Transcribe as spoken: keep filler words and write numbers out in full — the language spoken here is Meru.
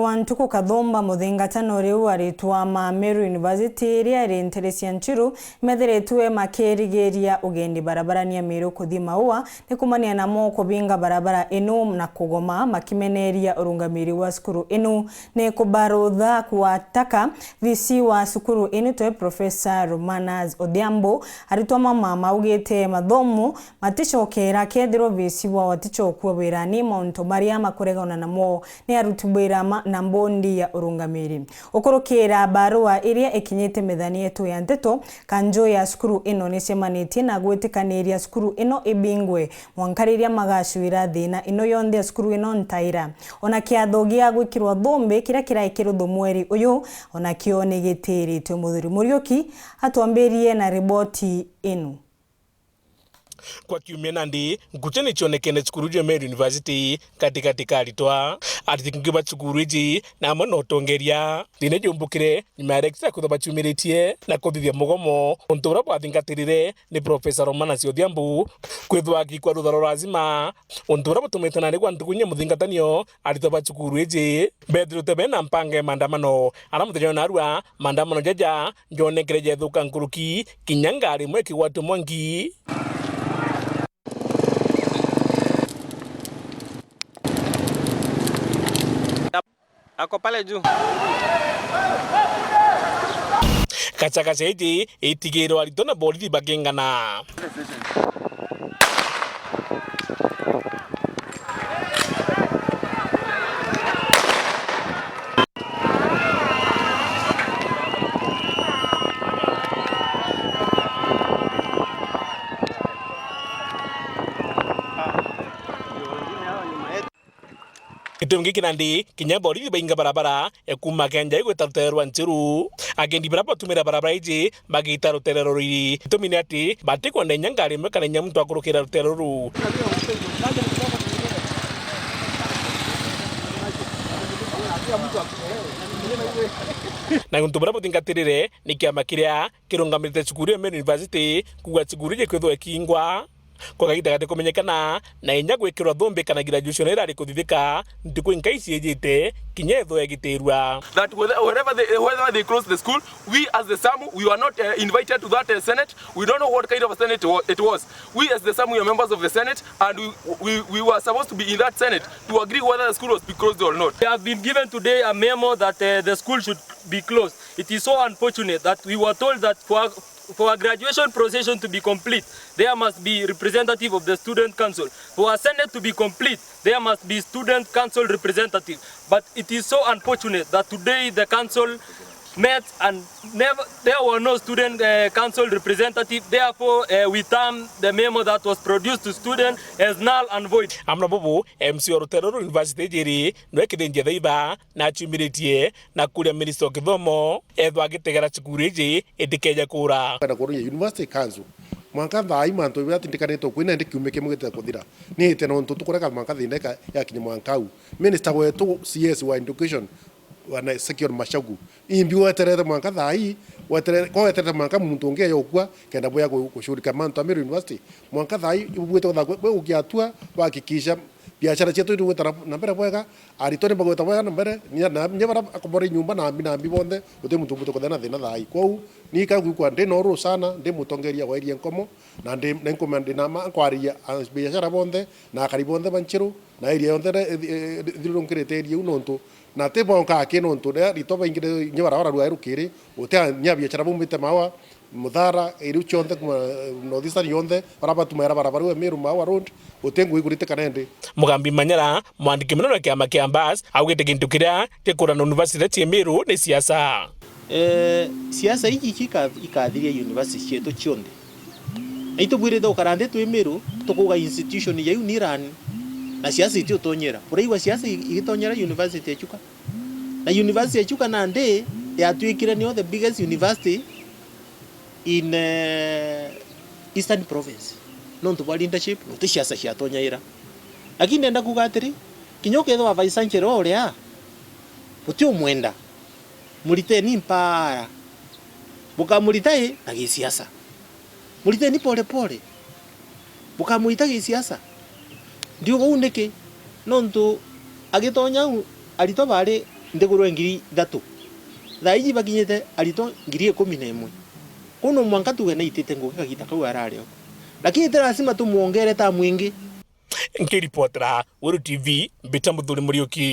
Wa ntuku Kathumba, muthingatano riu aritwa ma Meru University iria iri ntere cia Nchiru methiritwe makirigiria ugendi barabarani ya Meru kuthi Maua, ni kumania namo kubinga barabara inu na kugoma, makimeneria urungamiri wa cukuru inu. Ni kubarutha kwa taka, V C wa cukuru inu twe Professor Romanus Odhiambo, aritwa mama maugite mathomo maticokera kethirwa V C wao atichokua wirani, mauntu maria makuregana namo ni aruti wira ma, na mbondi ya urungamiri. Ukurukira barua iria ikinyite methani yetu ya nteto, kanju ya cukuru ino nicemanitie na gwitikaniria cukuru ino ibingwe mwanka riria magacwira thina ino yonthe ya cukuru ino ntaira. Ona kiatho gia gwikirwa thumbi kiria kiraikirwe mweri uyu, onakio ni gitiritwe. Muthuri Muriuki atwambirie na riboti inu. Kwa kiumia nandi, ngucha ni cionekene cukuru jwa Meru University gatigati ka aritwa. Ariti kingi ba cukuru iji na amwe na utongeria. Thina jumbukire nyuma ya lecturer kwithwa baciumiritie na kuthithia mugomo, untu uria bwathingatirire ni Professor Romanus Odhiambo kwithwa agikwa rutha rwa lazima, untu uria butumite nari gwa ntuku inya muthingatanio aritwa ba cukuru iji bethirite bena mpanga ya maandamano. Ara muthenya wa narua, maandamano jaja jonekere jethuka nkuruki, kinya ngari imwe ikigwatwa mwanki. Ako pale juu. Gacagaca iji itigirwe aritwa na borithi bakingana. Gitumi giki nandi, kinya borithi bainga barabara ya kuuma Kenjai gwita rutere rwa Nchiru. Agendi baria batumira barabara iji bagita rutere ruru. Gitumi ni ati batikwenda inya ngari imwe kana inya muntu akurukira rutere ruru. Na untu buria buthingatirire ni kiama kiria kirungamirite cukuru ya Meru University kuuga cukuru iji kwithwa ikingwa kwa kagiita gatikumenyekana, na inya gwikirwa thumbi kana graduation irari kuthithika ntuku inkai ciijite, kinya ithwe igitirua. That whether, wherever they, whether they close the school, we as the SAMU, we were not, uh, invited to that, uh, Senate. We don't know what kind of a Senate it wa-, it was. We as the SAMU, we are members of the Senate, and we, we, we were supposed to be in that Senate to agree whether the school was be closed or not. We have been given today a memo that, uh, the school should be closed. It is so unfortunate that we were told that for a, for a graduation procession to be complete, there must be representative of the student council. For a senate to be complete, there must be student council representative. But it is so unfortunate that today the council met and never, there were no student, uh, council representative. Therefore, uh, we term the memo that was produced to student as null and void. Amwe na bubu, M C wa rutere ruru university ijiri nwe kithinjia thaiba na aciumiritie na kuria minista wa kithomo ethwa agitegera cukuru iji itikeje kuura. Kwenda kurunyia University Council. Mwanka thaa ii mantu jatindikanite ukui na indi kiumia kimwe gitikuthira. Niite nontu tukurega mwanka thina ika-, yakinya mwanka au. Minister wetu, C S wa education, bwana Ezekiel Machogu. Imbi weterete mwanka thaa ii, wetere-, ko weterete mwanka muntu ungi eje ukua, kenda bwija ku-, kushughulikia mantu a Meru University. Mwanka thaa ii, ibugwite kutha kwe, kwe gukia atua, wahakikisha biashara cietu ni igwita na, na mbere bwega, aritwa ni bagwita bwega na mbere, nya, na, nya bara akobore nyumba na ambi na ambi bonthe, guti muntu umbite kuthea na thina thaa ii. Kwou, ni kagwikwa ndi na uru sana, ndi mutongeria wa area nkomo, na ndi, na nkome ndi na ma, nkwariria a biashara bonthe, na akari bonthe ba Nchiru, na area yonthe ithirurukirite area iu nontu na ti bonka aki nontu riria ritwa baingire inya bara bararua rukiri, uti a-, inya biashara baumite Maua, Muthara, iriu cionthe kuma, eh, North Eastern yonthe, bara batumaira barabara iu ya Meru Maua Road, uti ngui kuritikana indi. Mugambi Manyara, mwandiki munene wa kiama kia Mbas, augite gintu kiria gikura na university cia Meru ni siasa. Eh, siasa iji iki ika-, ikathiria university cietu cionthe. Na itubwirite gukara nthi twi Meru, tukuuga institution ya iu ni run, na siasa itiutonyera. Uraigua siasa i-, igitonyera university ya Chuka? Na university ya Chuka nandi yatwikire niyo the biggest university in, eh, Eastern Province. Nontu bwa leadership, guti siasa ciatonyaira. Lakini ndenda kuuga atiri, kinya ukethirwa vice chancellor uria, utiumwenda, muriteni mpara. Bukamurita i na gisiasa. Muriteni pole pole. Bukamurita gisiasa. Ndiuga uu niki? Nontu agitonya au, aritwa bari Nthiguru e ngiri ithatu. Thaa iji bakinyite aritwa ngiri ikumi na imwe. Kwou no mwanka tuge naitite ngugi kagita kau arari o. Lakini ti lazima tumwongere tamu ingi. Nkiripotera Weru T V, mbita Muthuri Muriuki.